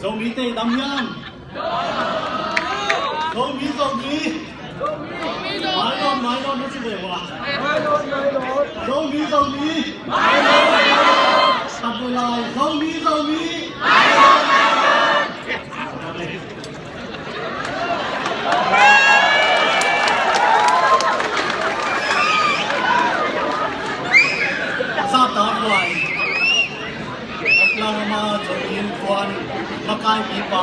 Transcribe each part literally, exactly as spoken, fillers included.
Zomite dam hiam? Zomi, Zomi. Nylon, nylon na ci ve ua. Zomi, Zomi. Khat ve lai, Zomi, Zomi. Sa ta kuai. Oklahoma Zomi Innkuan makaipipa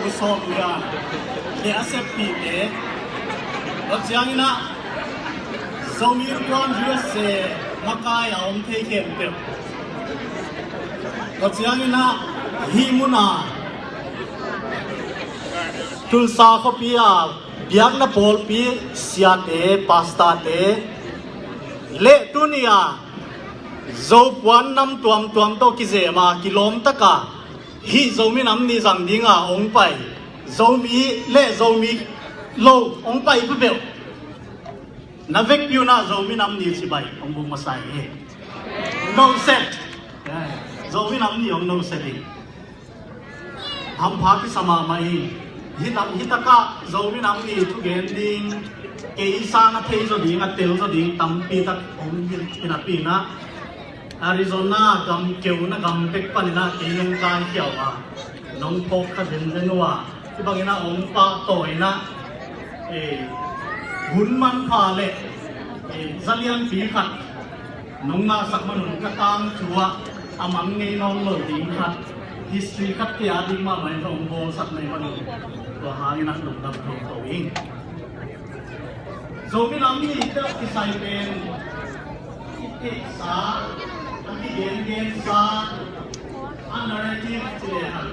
U Sawm Lian le a seppite, tua ciangin ah Zomi Innkuan U S A makai a om thei khempeuh, tua ciangin ah hih mun ah Tulsa khuapi ah biakna pawlpi siate, pastorte le tuni a Zopuan nam tuamtuam tawh kizem a kilawm taka hih Zomi Nam Ni zang dinga hong pai Zomi le Zomi lo hong pai peuhpeuh na vekpi un ah Zomi Nam Ni cibai hong buk masa hi. No set. Zomi Nam Ni hong no set hi. Hampha kisa mahmah hi. Hih lam, hih takah Zomi Nam Ni thugen ding, kei sang a thei zaw ding, a tel zaw ding tampi tak om hi napi-in ah, Arizona gam keu na gam bek panin ah kei nong kaikhia uh a, nong phawk kha zenzen uh a, hih bangin ah hong pahtawi in ah, eh, hun manpha le, eh, zalianpi khat nong ngahsak man un ka tangthu ah a mang ngei nawn lo ding khat, history khat kei a ding mahmah in hong bawlsak na hih man un, tua hangin ah lungdam toto ing. Zomi Nam Ni tawh kisai pen i theihsa, a kigengensa, a narrative ci lehang,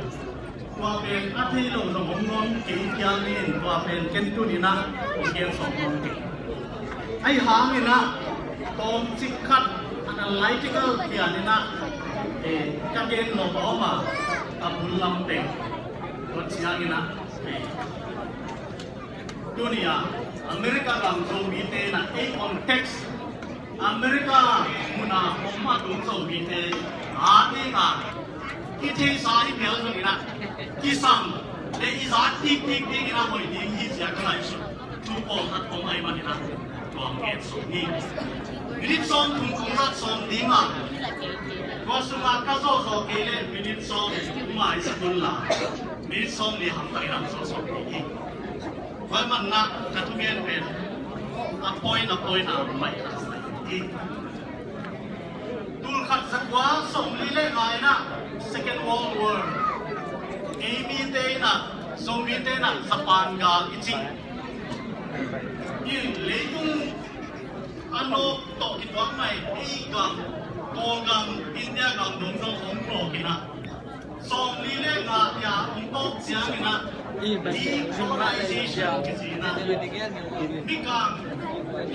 tua pen a thei lo zong om nawn kei ciangin, tua pen ken tuni-in ah hong gen sawm nawn kei. Ahi hangin ah tawmcik khat analytical pian in ah, eh, ka gen nop a om a, ka bul lam pen, tua ciangin ah, eh, tuni a America gam Zomite in ah ei context, America mun a om a tung Zomite a ding a i theihsa i phial zongin ah kisam le i zat tiktik dingin a hoih ding hi ci-a ka ngaihsut thu pawlkhat om ahih manin ah tua hong gen sawm ni. Minit sawm thum kong rak sawm ding a, tua sungah ka zawhzawh kei leh minit sawm maisak un la, minit sawm li hamtang in ah zawhzawh kei hi. Tua ahih manin ah ka thugen pen a point a point a maih hi. Tul khat za kua sawmli le nga in ah Second World War, ei mite in ah, Zomite in ah Japan gal i cih, i leitung a nawk tawh kituak mai ei gam, Kawlgam, India gam dong zong hong nawk in ah, sawmli le nga nia hong tawk ciangin ah decolonization kici in ah, mikang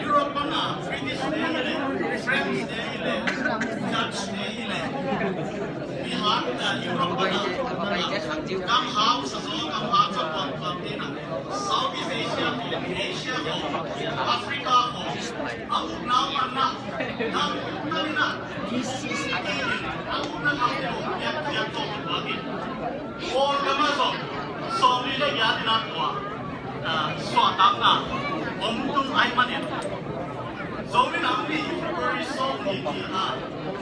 Europe pan a British te hi leh, French te hi leh, Dutch te hi leh, mi hat in ah Europe pan a gam hau sa zaw, gam hau sa tuamtuam te in ah Southeast Asia khawng, Asia khawng, Africa khawng a ukna uh man ah, gam ukna in ah, a ukna gam te uh piak piak tawh kituak in, Kawlgam ah zong sawmli le giat in ah tua, ah, suahtakna om tung ahih manin, Zomi Nam Ni February sawmli ni-a,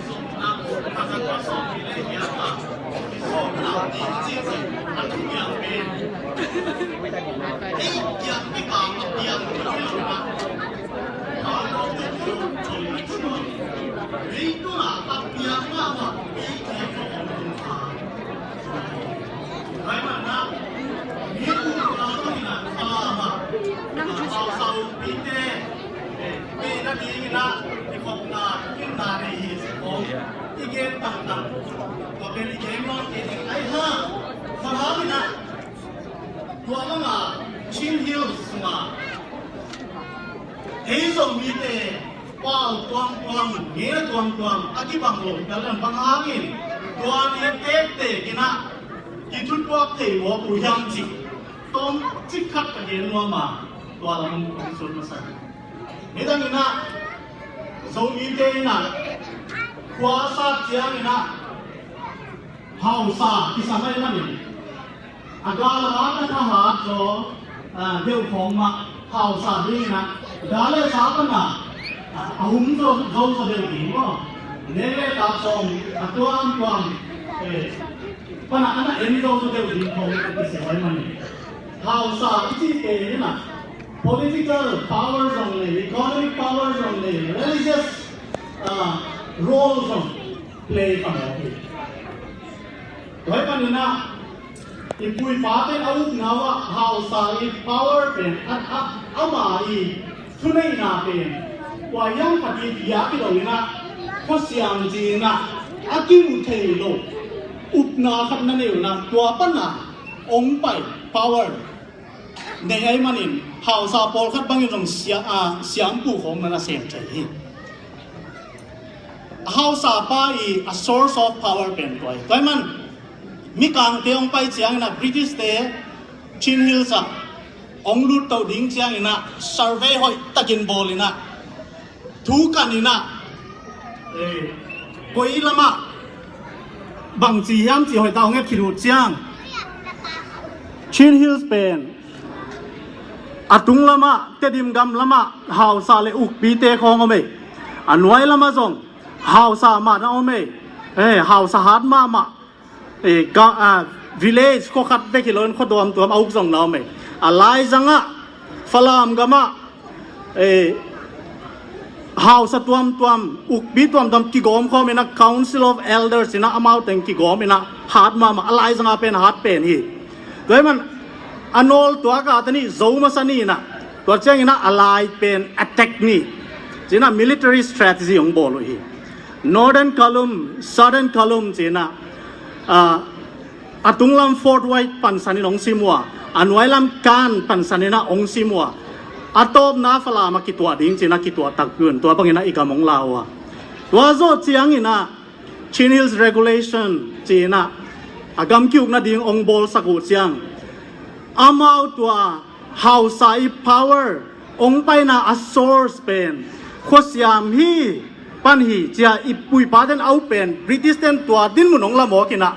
sawmna, ka za kua sawmli le giat a, Zomi Nam Ni i cih zong a thupiang pen, ei kiang bek a a piang hi lo in ah, leitung ah a piang mahmah ei kiang bek a om tung kha. Tua ahih manin ah, mi tua bangin ah Falam ah, ah, Pausapite, eh, peina dingin ah, i khopna, i na nei hi ci khawng i gen tangtang. Tua pen i gen nawn kei ding ahi hang, bang hangin ah, tua bang a Chin Hills sungah ei Zomite pau tuamtuam, ngeina tuamtuam a kibang lo, tua leh bang hangin tua ni tektek in ah kithutuak thei mawk uh hiam cih tawmcik khat ka gen nuam a, tua lam kong sut masa hi. Nidang in ah Zomite in ah khua a sat ciangin ah Hausa kisam ahih manin a gal a hat a thahat zaw, a, deuh khawng mah hausa dingin ah gal le sa pan a, a, a hum zo zo zaw deuh ding maw? Neng le tak sawm a tuamtuam, eh, pan a, a na en zo zaw deuh ding khawng kisam ahih manin hausa i cih pen in ah political power zong nei, economic power zong nei, religious, ah, role zong play pha mawk hi. Tua ahih manin ah i pu i pate a ukna uh ah hausa i power pen a, a, ama i thuneihna pen kua hiam khat i biak hi lo in ah, khuasiam ci-in ah a kimu thei lo upna khat na nei un ah, tua pan a hong pai power nei ahih manin hausa pawlkhat bangin zong sia-, a, siampu khawng na na sem thei hi. A hausa pa i a source of power pen tua hi. Tua ahih man Mikangte hong pai ciangin ah British-te Chin Hills ah hong lut to ding ciangin ah survey hoih takin bawl in ah thu kan in ah, eh, koi lamah bangci hiam cih hoih tak hong et khit uh ciang Chin Hills pen a tung lamah Tedim gam lamah hausa le ukpite khawng om ei. A nuai lamah zong hausa mah na om ei. Eh, hausa hat mahmah. Eh, ka, ah, village khua khat bek hi loin khua tuamtuam a uk zong na om ei. A laizangah Falam gamah, eh, hausa tuamtuam, ukpi tuamtuam kigawm khawm in ah Council of Elders in ah amau teng kigawm in ah hat mahmah, a laizangah pen hat pen hi. Tua ahih man a nawl tuak a ta ni zo masa ni in ah, tua ciangin ah a lai pen attack ni ci-in ah military strategy hong bawl uh hi. Northern column, Southern column ci-in ah, ah, a tunglam Fort White pansanin hong sim uh a, a nuailam Kan pansanin ah hong sim uh a, a tawpna Falam ah kituah ding ci-in ah kituah takpi un, tua bangin ah i gam hong la uh a. Tua zawh ciangin ah Chin Hills Regulation ci-in ah a gam ki-uk nading hong bawlsak uh ciang, amau tua hausa i power hong paina a source pen khuasiam hi, pan hi ci-a i pu i pate'n a up pen British-te'n tua dinmun hong la mawk in ah,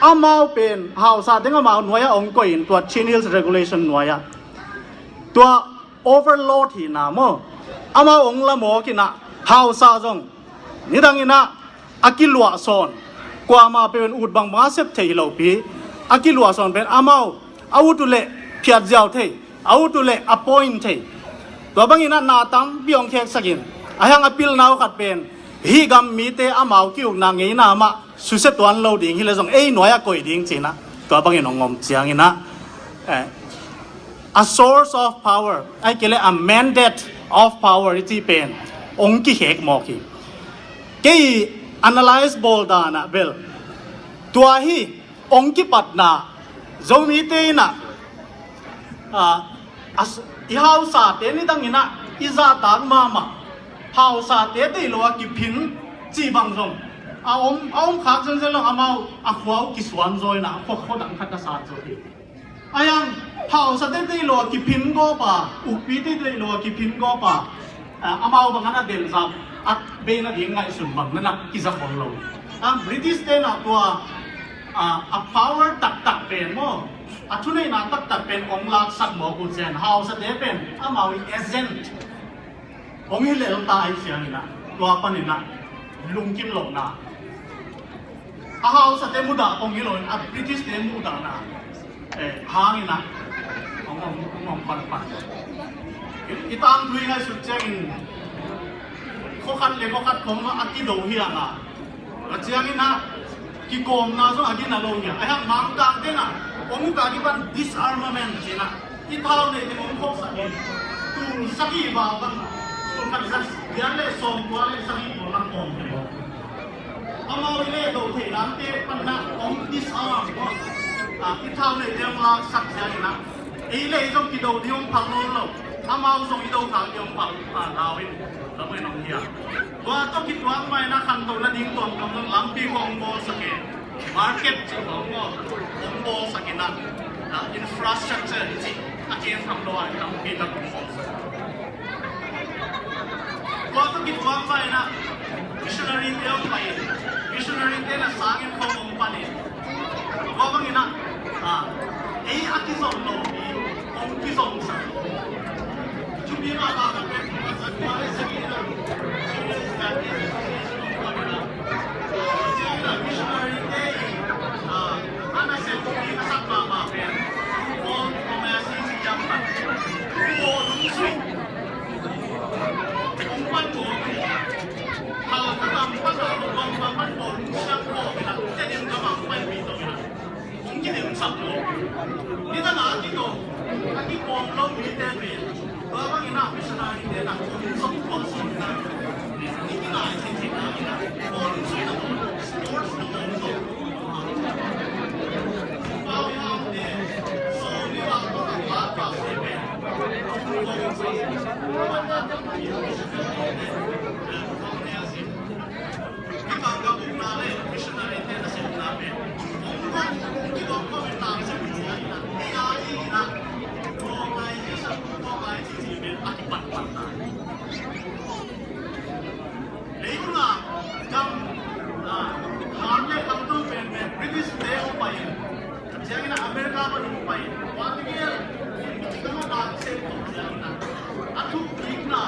amau pen hausa teng amau nuai-ah hong koih in, tua Chin Hills Regulation nuai-ah tua overlord hihna maw, amau hong la mawk in ah, hausa zong nidang in ah a kiluahsawn, kuamah pen ut bangbang a sep thei hi lopi, a kiluahsawn pen amau a ut uh leh phiat ziau thei, a ut uh leh a point thei. Tua bangin ah na tampi hong kheksak in, a hiang a pilna uh khat pen hih gam mite amau ki-ukna ngeina mah susia tuan lo ding hi leh zong ei nuai-ah koih ding ci-in ah tua bangin hong om ciangin ah, eh, a source of power, ahih kei leh a mandate of power i cih pen hong kikhek mawk hi. Kei analyse bawl dan ah bel tua hi. Hong kipatna Zomite in ah, ah, a s-, i hausate nidang in ah i zahtak mahmah, hausate deih lo a kiphin cih bang zong a om, a om khak zenzen lo, amau a khua uh kisuan zaw in ah a khua, khua dang khat a sat zaw hi. A hiang hausate deih lo a kiphin gawp a, ukpite deih lo a kiphin gawp a, ah, amau bang a na delzam, a bei nading ngaihsun bang na na kiza khol lo. Ah, British-te'n ah tua, ah, a power taktak pen maw, a thuneihna taktak pen hong laksak mawk uh ciang, hausate pen amau i agent hong hi lel ta ahih ciangin ah, tua panin ah lungkim lohna, a hausate mudah hong hi loin a British-te mudahna, eh, hangin ah hong, hong, hong, hong panpan. I, i tangthu i ngaihsut ciangin khua khat le khua khat khawng ah a kido hi a, a ciangin ah kikawmna zong a gina lo hi a. A hiang Mangkangte'n ah hong uk a kipan disarmament ci-in ah i thau neite hong khoksak hi. Tul sagih val bang, tul khat za giat le sawmkua le sagih pawl a kawm hi maw. Amau i lehdo theih lamte pan ah hong disarm maw, ah, i thau neite hong laksak ciangin ah ei le ei zong kido ding hong phal nawn lo. Amau zong i do khak ding hong phal, ah, lau in, lam in hong hi a. Tua tawh kituak mah in ah khantohna ding tuamtuam zong lampi khawng hong bawlsak e. Market cih khawng hong bawlsak in ah, ah, infrastructure cih a keng tham lo a, lampi tak hong bawlsak. Tua tawh kituak mah in ah missionary-te hong pai in, missionary-te'n ah sanginn khawng hong pan in, Ah, ei a kizom lo mi hong kizomsak. Thupi mahmah ka pen, a tua le sagihna, Chinese Baptist Association of Manila. Chinese missionary te i, ah, a nasem pi a sak mahmah pen, Paul Thomas i ci ciang pen, Paul Lungsui. Hong pan ko, hal ka lam pan a, hong pan pan Paul Lungsui hong ko, ila, te dim ka bang pan pi to ila. Hong kidemsak lo. Nidang a kito, a kipawm lo mite pen, tua bangin a missionary te na hong zong kuang sawm na. Ni kinai thei thei na ina, hong sui na hong, sports na hong zong. Pau Yang te, so ni wa ko na wa pa se pen. Hong zong sui. Hong na missionary te. Hong na missionary te. Hikang ka bukna le missionary te na sepna pen, hong kong kidong ko pen tam se pen sia ina, ina ina, ko ngai ji sa ko ngai ji ji pen a kipatpatna. Leitung a gam, ah, gam le gam tu pen pen British te hong pai in, sia ina America pan hong pai in, wa ti gel, ina ba se ko sia ina, a thu kikna,